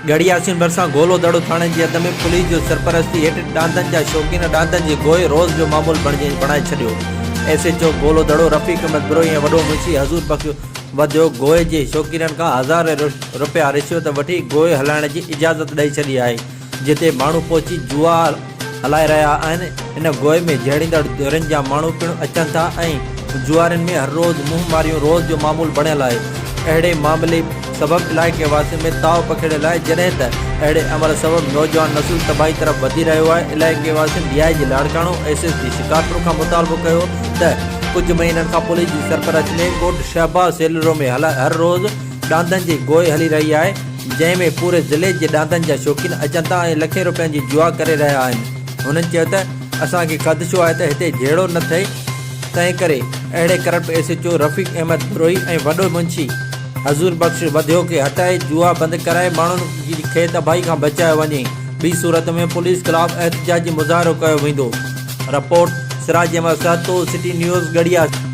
ڳڙهي ياسين ڀرسان گولو دڙو ٿاڻي جي حد ۾ پوليس جو سرپرستي هيٺ ڏاندن جا شوقين ڏاندن جي گوء روز جو معمول بڻجي بڻائي ڇڏيو. S H O Golo Daro Rafiq Ahmed Brohi ۽ وڏو منشي حضور بخش وڌيو گوء جي شوقينن کان هزارين رپيا رشوت وٺي گوء هلائڻ جي اجازت ڏئي ڇڏي آهي جتي ماڻهو پهچي جوا هلائي رهيا آهن ان گوء ۾ جهيڙيندڙ ڌرين جا ماڻهو پڻ اچن ٿا ۽ جوارين ۾ هر روز منهن ماريون روز جو معمول بڻيل آهي اهڙي معاملي سبب علائقي واسين ۾ تاء پکيڙيل آهي جڏهن ته اهڙي عمل سبب نوجوان نسل تباهي طرف وڌي رهيو آهي علائقي واسين D I G Larkana S S P Shikarpur کان مطالبو ڪيو ته ڪجهه مهينن کان پوليس جي سرپرستي ۾ ڳوٺ شهباز سيلرو ۾ هر روز ڏاندن جي گوء هلي رهي آهي جنهن ۾ پوري ضلعي جي ڏاندن جا شوقين اچن ٿا ۽ لکين روپين جي جوا ڪري رهيا آهن. هنن چيو ته اسان کي خدشو آهي ته هتي جهيڙو نه ٿئي تنهن ڪري اهڙي corrupt S H O Rafiq Ahmed Brohi ۽ وڏو منشي حضور بخش وڌيو کي هٽائي جوا بند ڪرائي ماڻهن کي تباهي کان بچايو وڃي ٻي صورت ۾ پوليس خلاف احتجاجي مظاهرو ڪيو ويندو. Report, Siraj Ahmed Sahito, city news, Garhi.